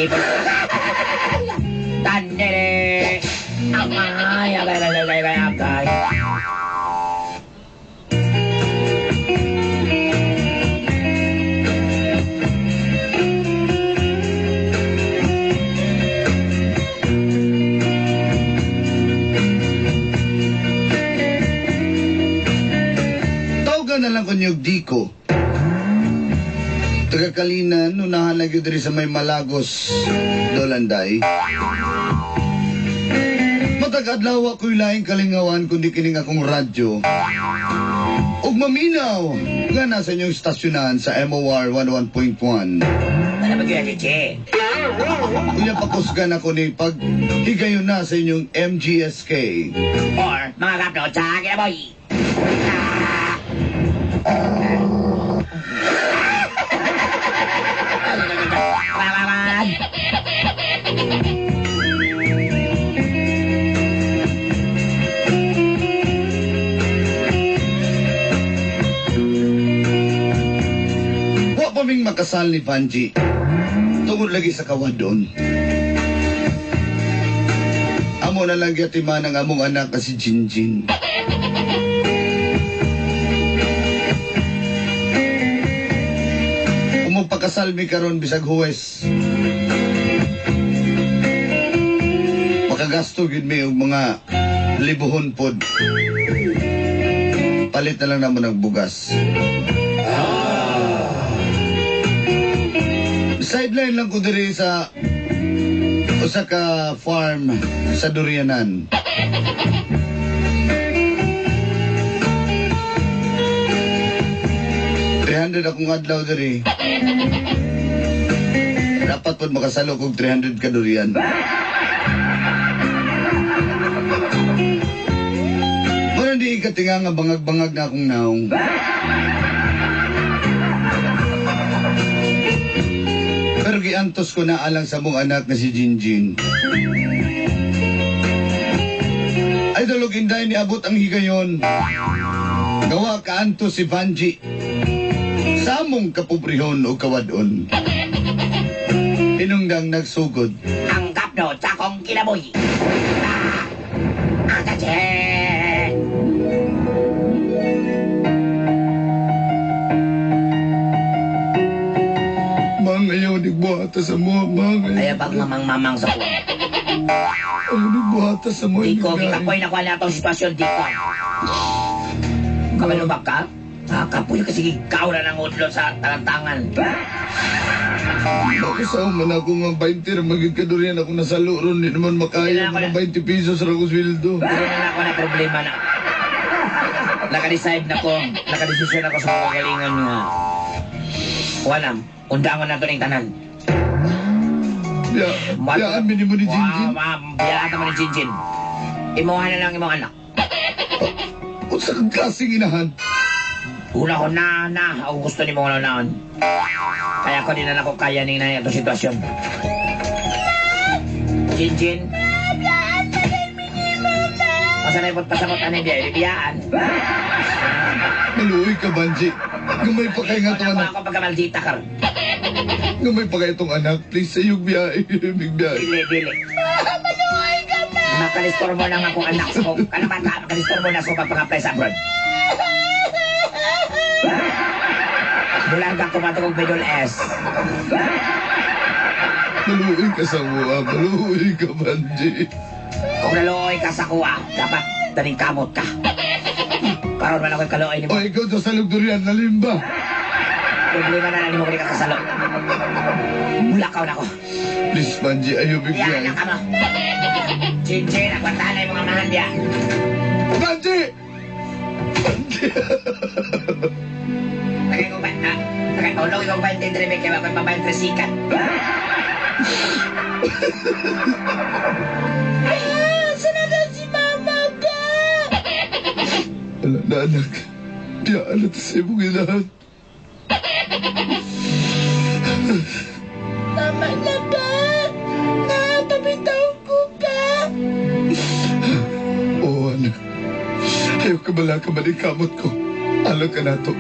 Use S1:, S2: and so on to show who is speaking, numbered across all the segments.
S1: Keyboard. Tandere. Amay, agay, agay, agay, agay, agay.
S2: Tawgan na lang ko niyog Diko. Taga Kalinan, unahan na gyud diri sa may Malagos, Dolanday. Matag adlaw ako'y laing kalingawan kundi kining akong radyo. Ug maminaw nga nasa inyong estasyonan sa MOR 11.1.
S1: Ano ba gyud, Chichi?
S2: Unya pakusgan ako ni pag higayon na sa inyong MGSK.
S1: Or, mga kapno, sa kinaboy.
S2: Wa pa ming makasal ni Vanji. Tungod lagi sa kawadon. Amo na lang gyatiman ang among anak na si Jinjin. Kung magpakasal mi karon bisag Huwes, makagasto gyud mi og mga libuhon pod. Palit na lang namo ng bugas. Sideline lang ko diri sa usa ka farm sa Durianan. 300 akong adlaw diri. Dapat pod makasalo kog 300 ka durian. Muna di ka tinga nga bangag-bangag na akong naong. Pero giantos ko na alang sa mong anak na si Jinjin. Ay dolog inday niabot ang higayon. Gawa kaantos si Vanji. Sa among kapobrehon o kawadon. Hinungdang nagsugod.
S1: Ang kapno sa akong kinabuhi. Ah, Chichi!
S2: Mang, ayaw ni buhata sa mo, mang.
S1: Ayaw pag mamang-mamang sa kuwan.
S2: Ayaw ni buhata sa mo.
S1: Diko, gikapoy na kuha na itong sitwasyon, Diko. Kabalubak ka? Ah, kapoy kasi ikaw na ng udlo sa talantangan.
S2: Bakit sa man ako nga 20 ra magig kadurian ako nasa ron, di naman makaya
S1: Hindi na
S2: mga 20 pesos ra ko sweldo.
S1: Pero na ako na problema na. Naka-decide na ko, naka-desisyon ako sa kagalingon nga. Wala, undangon na ito ng tanan.
S2: Ya, ya amin mo ni Jinjin.
S1: Wow, ma'am, biyaan mo ni Jinjin. Imuha na lang imong anak.
S2: Unsa kang klaseng inahan?
S1: Una ko na na, ako gusto ni mong naon. Kaya ko din na ako kaya ning na itong sitwasyon. Jinjin. Asa na ipot pasamot ani diya, biyaan.
S2: Maluoy ka, Banji. Gamay pa kay nga itong
S1: Ako
S2: anak.
S1: ako pagkamaldita ka.
S2: Gamay pa kay itong anak. Please, sa iyong biyahe. Big biyahe.
S1: Dili, dili. Makalistor mo lang akong anak sa kong, ano ba ka, makalistor mo na sa pagpang-apply sa abroad. Bulan ka kumato kong Middle S.
S2: Maluoy ka sa mua. Maluoy ka, Banji.
S1: Kung naluoy ka sa kuha, dapat daning kamot ka. Karon man ako'y kaluoy ni mo.
S2: O ikaw daw sa lugdurian, nalimba.
S1: Problema na lang mo ka kasalo. Mulakaw na ko.
S2: Please, Banji, ayaw big
S1: Biyahan
S2: biyahe.
S1: na ka mo. Chin-chin, agwantahan na yung mga mahan biya.
S2: Banji! Banji!
S1: Tagay ko ba? Ah, tagay, oh, ko 23 kaya ako'y pabayan sikat.
S3: Saan na si Mama ba?
S2: Wala na, anak. Biyaan na sa imong inahan.
S3: Tama na ba? Napabitaw ko ba?
S2: Oo, anak. Ayaw ka bala ka maligkamot ko. Alam ka na to.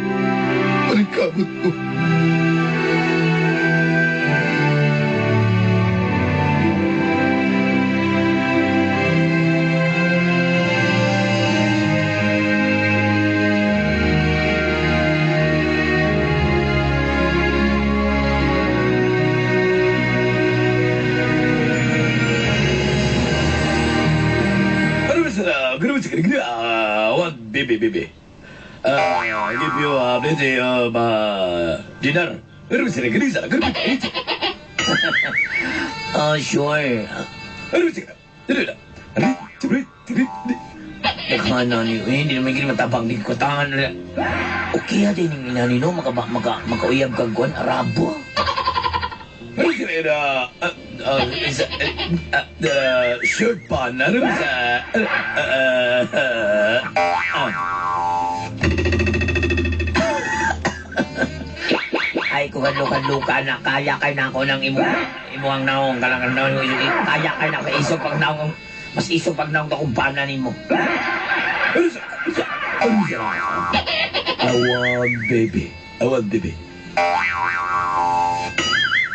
S2: Maligkamot ko.
S4: Baby, baby. I give you plenty of dinner.
S1: Oh, sure. Nagkana ni, eh, hindi naman gini matabang di ko tangan na. Okay ha din yung inani no, makauyab kag kuan Arabo.
S4: Shirt pan.
S1: Ay, kung kadlo-kadlo ka na, kaya kay na ako ng imuang naong, kanang naong, kaya kay na ako, isog pag naong, mas isog pag naong akong pana nimo.
S4: I want baby. I want baby.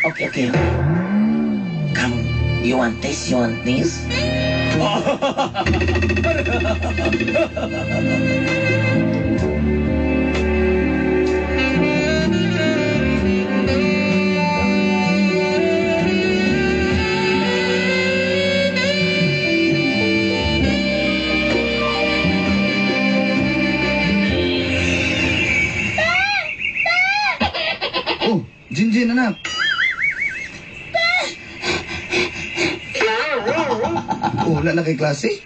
S1: Okay, okay. Come, you want this? You want this?
S2: Oh, Jinjin, anak. Oh, wala na kay klase?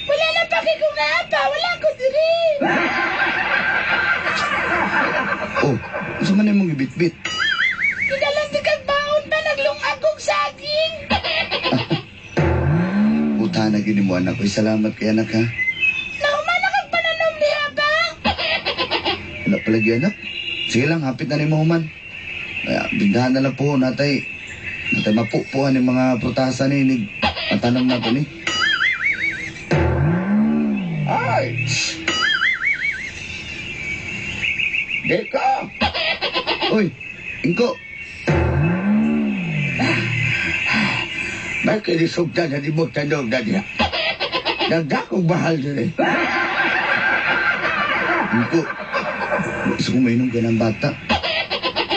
S3: Wala na pa kay kung pa. Wala ko diri.
S2: Oh, unsa man imong gibitbit?
S3: Kidalan di kag baon pa naglungag kog saging.
S2: Buta na gini mo, anak. Uy, salamat kay anak, ha?
S3: Nahuman na kag pananom niya ba?
S2: Wala palagi, anak. Sige lang, hapit na ni mo human. Kaya, bindahan na lang po, natay. Natay mapupuan yung mga protasa ni matanong na to ni.
S5: Ay! Deko!
S2: Uy, Ingko.
S5: May kinisugtan na di mo tanong na niya. Nagdakong bahal din eh.
S2: Ingko, gusto ko mainom ka ng bata.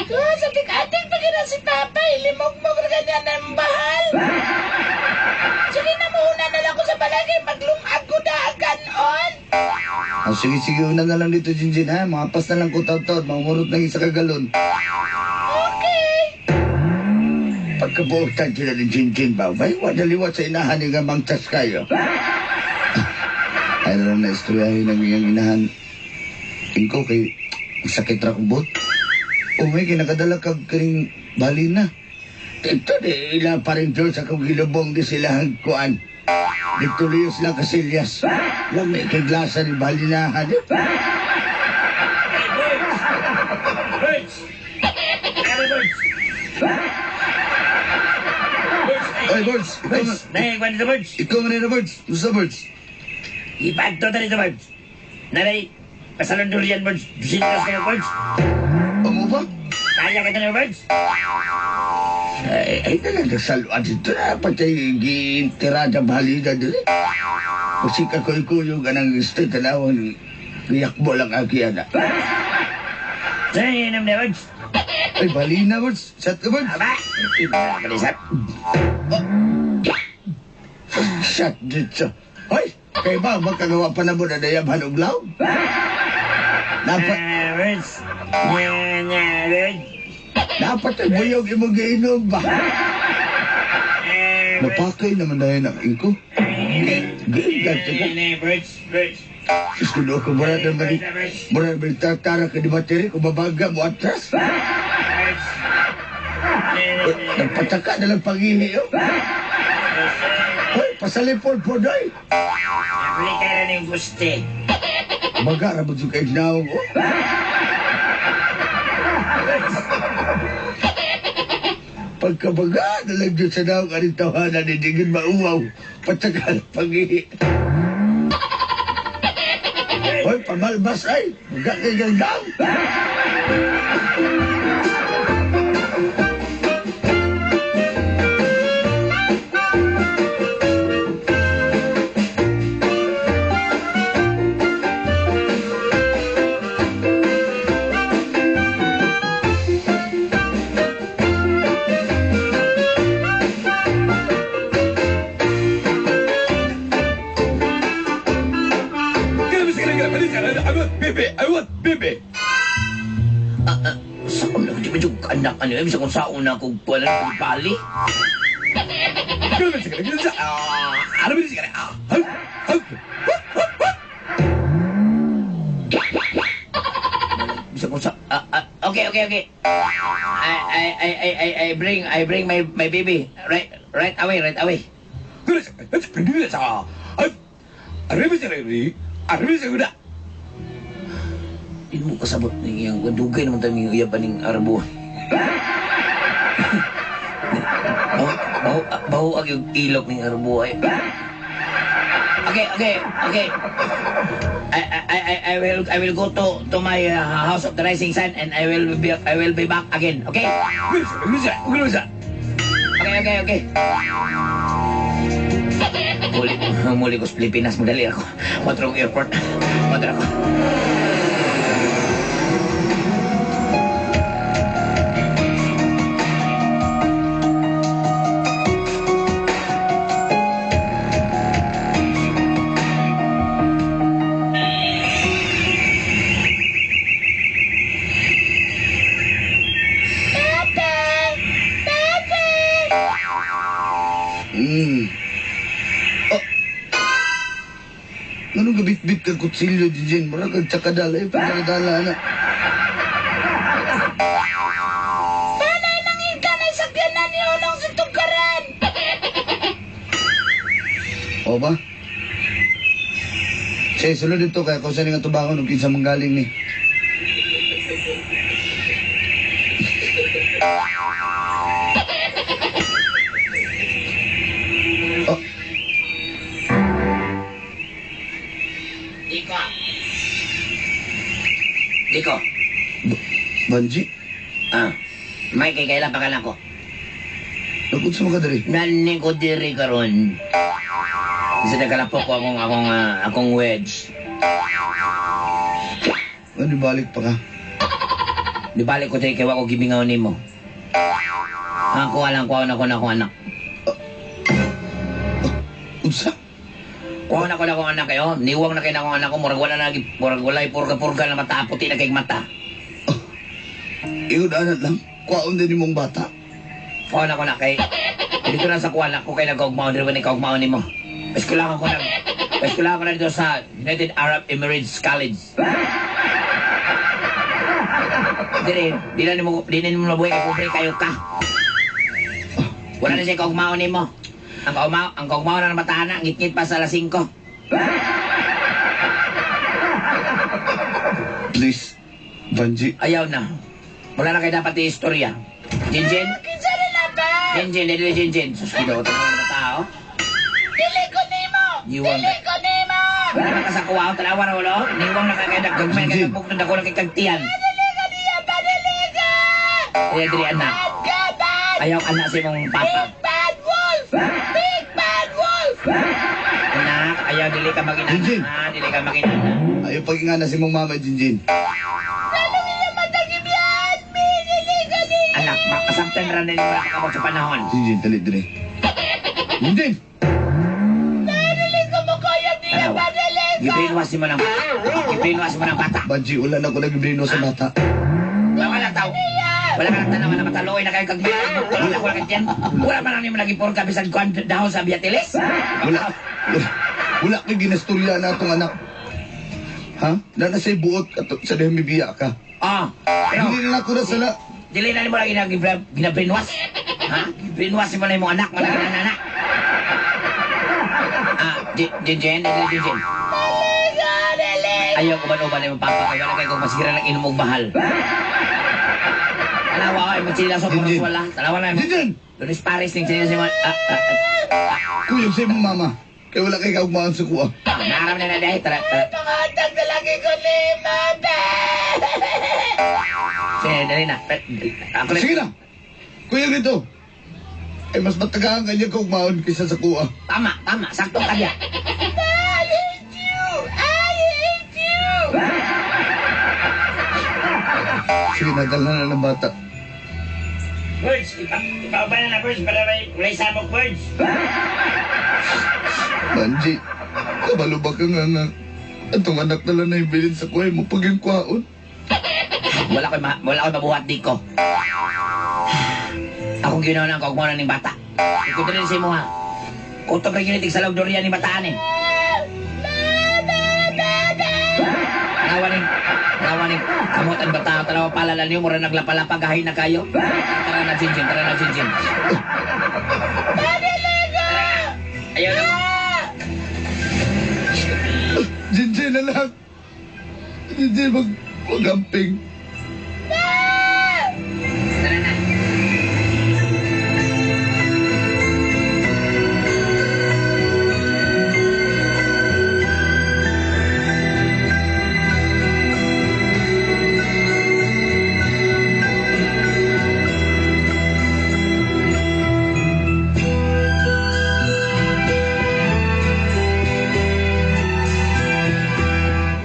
S3: Ah, sa tik-ating pa gina si Papa, ilimog-mog na ganyan ang bahal. Sige na muna na lang ko sa balagay, maglungag ko daagan on.
S2: Ah, sige, sige, una na lang dito, Jinjin, ha? Mga pas na lang ko taon-taon, mga lang isa ka galon.
S3: Okay.
S5: Pagkabuotan sila ni Jinjin ba, may wadaliwat sa inahan nga mangtas kayo.
S2: Ay na lang na istoryahin ang iyang inahan. Ingko, kay sakit ra kong buot. Oh, may kinakadala kag karing balina.
S5: Ito di, ila pa rin doon sa kong gilubong di sila ang kuan. Dito liyos lang kasilyas. Lami kay glasa ni balinahan.
S1: Hey, birds! Birds! Hey, birds! Birds!
S2: Oy, birds! Ikaw
S1: Birds! Nay, kwan dito, birds!
S2: Ikaw man na, birds! Musta, birds?
S1: Ipagto ta dito, birds! Nanay, pasalon durian, birds! Dusintos kayo, birds!
S2: Amo ba?
S1: Kaya ka na, birds!
S5: Ay, ay na lang nagsaluan dito na. Patay giintirada balina dito. Kasi kakuy-kuyog anang gusto tanawang giyakbo lang aki ana.
S1: Saan inom na, birds?
S2: Ay, balina, birds! Shot ka, birds!
S1: Aba! Aba ka ni.
S5: Shot dito. Hoy, kay ba magkagawa pa na mo na nayabhan og law? Dapat,
S1: Birds! Nya, nya, birds!
S5: dapat ay buyog imong giinom ba?
S2: Napakay naman dahil ang ingko.
S5: Giinom ka.
S1: Birds! Birds!
S5: Diyos ko ko mura na mali. Mura na mali tatara ka ni bateri kung mabaga mo atras.
S1: Birds!
S5: Nagpataka na lang pag-ihi. Oh. Hoy, pasalipon po doy.
S1: Nabili kayo na ng guste.
S5: Baga ra mo kay naong. Oh. Pagkabaga na lang dyan sa naong aning tawanan, hindi gud mauwaw. Pataka na pag-ihi. Hoy, pamalbas ay. Baga kay gandang.
S4: Baby, I want baby.
S1: Sa una ko, di ba yung anak ano yun? Bisa kung sa una ko kuwan ng bali. Bisa kung sa okay. I bring my baby right away, right away. Di mo kasabot ng iyang dugay naman tayo ng iya pa ning Arabo. Baho, baho, baho ang yung ilok ng Arabo ay. Okay. I will go to my house of the rising sun and I will be back again. Okay? Okay. Muli, muli ko sa Pilipinas, madali ako. Matrong airport. Madali ako.
S3: Papa! Papa!
S2: Oh. Anong gabit-bit ka kutsilyo, Jinjin? Mura kag tsakadala. Eh, pagkakadala na.
S3: Panay nangita na sakyanan ni Unong sa tugkaran.
S2: O ba? Sige, sulod dito kaya kung saan nga tubangon ug kinsa manggaling ni. Oh,
S1: Diko. Diko.
S2: Banji,
S1: Ah. May kay kailan pa ko.
S2: Nagkut sa mga diri.
S1: Naning ko diri karon. Isa nagkalapok ko akong wedge.
S2: Ano balik pa ka?
S1: Di balik ko diri kay wa ko gimingaw nimo. Ako alang kuha na ko na akong anak.
S2: Unsa?
S1: Kuha na ko na akong anak kayo. Niwang na kay na akong anak ko. Murag wala na murag wala purga-purga na mata puti na kay mata.
S2: Ingon anak lang. Kuwaon din imong bata.
S1: Kuha na ko na kay dito lang sa kuha na ko kay nagkaugmaon diri ba ni kaugmaon nimo. Eskwelahan ko na dito sa United Arab Emirates College. Dire, di na nimo mabuhi kay pobre kayo ka. Wala na siya kaugmaon nimo. Ang kaugmaon na ng bata na, ngit-ngit pa sa alas 5.
S2: Please, Banji.
S1: Ayaw na. Wala na kayo dapat i-istorya. Jinjin,
S3: Kinsa na na ba?
S1: Jinjin, dili Jinjin. Sus, kidaw ito mga tao.
S3: Dili ko nimo!
S1: Iwan
S3: Dili ko nimo!
S1: Wala ka sa kuha, tanawa na wala. Niwang na kagay gagmay kay
S2: Jinjin.
S1: kag na dako na kay kagtiyan.
S3: Dili ka niya ba? Dili ka!
S1: Kaya dili anak.
S3: Bad ka, bad!
S1: Ayaw anak sa imong papa.
S3: Big bad wolf! Big bad wolf!
S1: Anak, ayaw dili ka magina.
S2: Jinjin.
S1: Ah, dili ka magina.
S2: Ayaw pag-ingana si mong mama, Jinjin.
S3: Lalong iya matagibyan! Mi! Dili ka niya!
S1: Anak, makasabtan ra nila wala ka kamot sa panahon.
S2: Jinjin, dali dali. Jinjin!
S3: Dili ko mo kaya niya
S1: Tanawa.
S3: ba? Dili ka!
S1: Gibrainwash mo ng bata.
S2: Banji, wala na ko nag-brainwash sa bata.
S1: Wala ka tao. Wala ka nang tanawa na mataluoy na kayo kagmay. Wala ko lang tiyan. Wala pa lang nimo lagi porka bisan kuan dahon sa Biatiles.
S2: Wala. Wala, wala kay ginastorya na atong anak. Ha? Na nasa buot ato sa dihang bibiya ka.
S1: Ah, pero
S2: Dili na ako na sala.
S1: dili na nimo lagi na gina-brainwash. Ha? Brainwash mo na imong anak, wala ka na anak. Ah, Jinjin, dili Jinjin.
S3: Dili ka! Dili!
S1: Ayaw ko man imong papa kay wala kay kung masira lang inom og mahal. Tanawa ay mo sila sa
S2: Jinjin.
S1: wala. Tanawa na mo.
S2: Jinjin!
S1: Lunes Paris ning sila sa ah,
S2: Kuyog sa imong mama. Kay wala kay kaugmaan sa kuha.
S1: ah, naaram na na dahil tara tara.
S3: Pangatag na lagi ko nimo ba?
S1: Sige, dali na. Ako na.
S2: Sige na! Kuyog dito! Ay mas matagaan kanya kaugmaon kaysa sa kuha.
S1: Tama, tama. Sakto ka niya.
S3: I hate you! I hate you!
S2: Sige, nadala na ng bata.
S1: Birds, ipa na na birds para may walay sabog birds.
S2: Banji, kabalo ba ka nga nga? Atong anak na lang na ibilin sa kuhay mo pag yung kwaon.
S1: Wala ko'y mabuhat di ko. Akong ginawa ng kaugmaw ng bata. Ikaw din sa imo ha. Kutob rin yun sa log durian ni bataan eh. Tanawa ning, kamot ang bata, tanawa pala niyo, mura naglapalapa, gahay na kayo. Tara na, Jinjin, tara na, Jinjin. Ayaw na.
S2: Jinjin na lang. Jinjin, magamping.
S1: Tara na.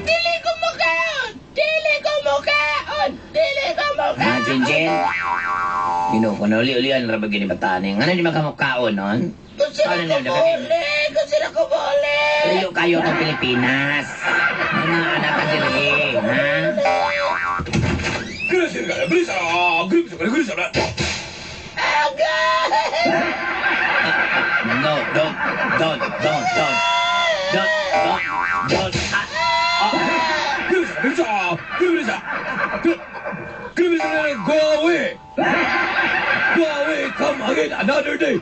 S3: Dili ko mukaon! Dili ko mukaon! Dili ko mukaon!
S1: Ah, Jinjin. Ginoo ko na uli-ulian rabag gini bataan eh. Ngano di makamukaon nun?
S3: Kung sila
S1: Ano
S3: ko
S1: na,
S3: muli! Kung sila ko muli!
S1: Layo kayo ng Pilipinas. Mga anak ka diri, ha?
S3: Agay!
S1: No, don't, don't, don't, don't. Don't, don't, don't. Ah, oh.
S4: Go away! Go away! Come again another day!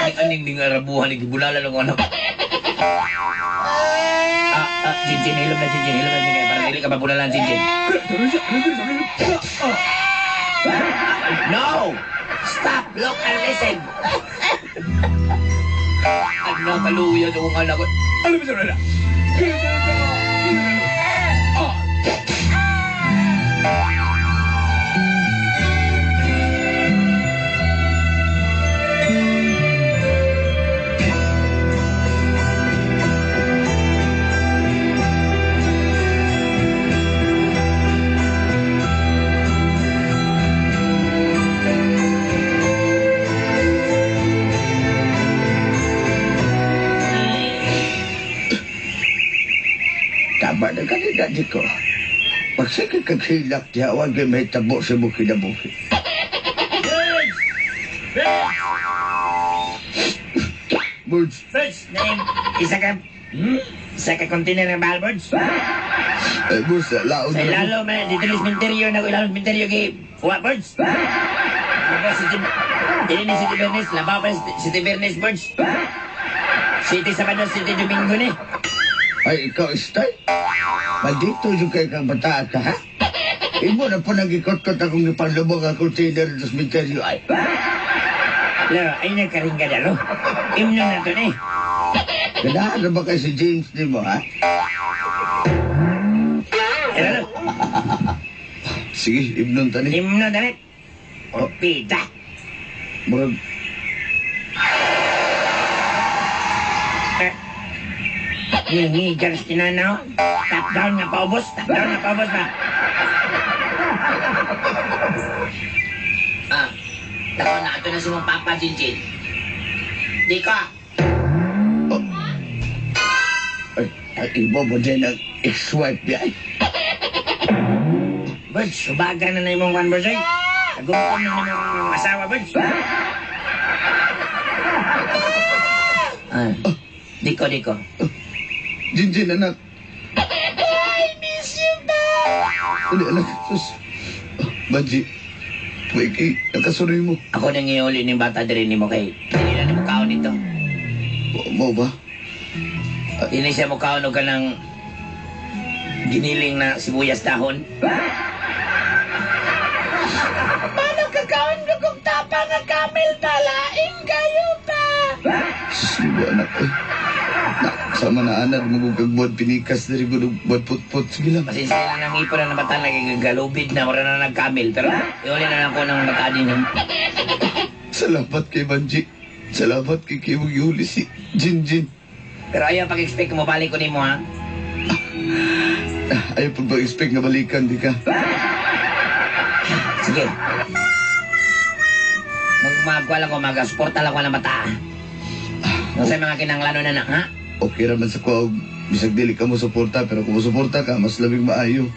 S1: Ay, aning ning arabuhan, ni gibulala lang anak. Ah, ah, Jinjin, hilom na, Jinjin, hilom na, Jinjin. Para dili ka mabulalan, Jinjin. No! Stop! Look and listen! Ano, kaluya sa kong anak ko.
S5: Tama na kanina di ko. Pagsige kag hilak diha, wag may tabo sa imong kinabuhi.
S2: Birds.
S1: Birds, name, isa ka, isa ka container ng bahal, birds.
S2: Eh, boss, laon
S1: Sa
S2: na.
S1: ilalo, man, dito ni cementerio, na ilalo cementerio kay, wa, birds. Labaw si Tim, dili ni City Bernes, labaw pa si City Bernes, birds. City Sabado, City Domingo ni.
S5: Ay, ikaw, istay. Maldito yung kay kang bataan ka, ha? Imo na po nag-ikot-kot akong ipanlubog ang container sa cementerio ay.
S1: Lo, ay nagkaringga na, lo. Imno na to ni.
S5: Ganahan na ba kay si James ni mo, ha?
S1: Pero, lo,
S2: Sige, ibnon tani.
S1: imno na rin. O, pita.
S2: Murag,
S1: Eh, Ngingigan si tinanaw. Top down nga paubos. Top down nga paubos ba? Ah, tako na ato na si mong papa, Jinjin. Di ka.
S5: Ay, ay, imo mo din ang ex-wife niya, ay.
S1: Birds, subaga na na imong one, Birds, ay. Nagumpon na imong asawa, Birds. Ah, di ko, di ko.
S2: Jinjin, anak.
S3: I miss you, pa!
S2: Uli, anak. Sus. Banji. Wiki, nakasuroy mo.
S1: Ako nang iuli ng bata diri nimo kay dili na nimo kaon nito.
S2: Mo ba?
S1: Dili siya mo kaon og kanang giniling na sibuyas dahon.
S3: Paano kakaon ko kung tapa nga camel talain kayo pa?
S2: Sus, mo anak. Eh. Na, sama na anad, magugagbuhat pinikas diri gud buhat putput. Sige lang.
S1: Pasensya na ng ipon na bata nagagalubid na wala na nagkamil pero iuli na lang ko ng bata din yung
S2: Salamat kay Banji. Salamat kay Kimog Yuli si Jinjin.
S1: Pero ayaw pag-expect mo balik ko nimo ha.
S2: Ah, ayaw pa ba expect nga balikan di ka?
S1: Sige. Magkuha lang ko, mag-suporta lang ko ng bata. Sa mga kinanglano na na, ha?
S2: Okay ra man sa kuha og bisag dili ka mo suporta pero kung mosuporta ka mas labing maayo.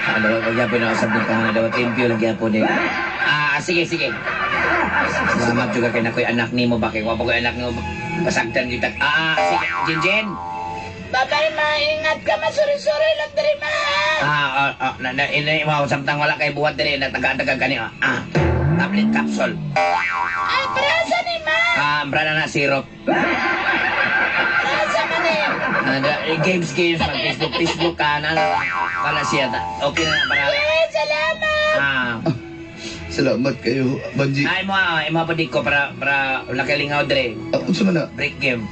S1: Ano ba gyapon na usab nito nga daw thank you lang gyapon eh. Ah, sige sige. Salamat juga kay nakoy anak nimo ba kay wa pa koy anak nimo pasagdan kita. Ah, sige, Jinjin.
S3: Bye-bye, ma. Ingat ka, ma. Sorry-sorry lang diri, ma.
S1: Ah, ah, ah, na, na, ina mo samtang wala kay buhat diri nataga-taga kani. Ah, tablet capsule.
S3: Ay, prasa ni, ma.
S1: Ah, brana na syrup.
S3: Prasa man eh.
S1: Ah, games games mag Facebook Facebook ka na wala siya ta. Okay na para.
S3: Eh, salamat.
S1: Ah,
S2: Salamat kayo, Banji.
S1: ay mo ah, imo pa ko para para wala kay lingaw diri.
S2: Ah, unsa man na?
S1: Break game.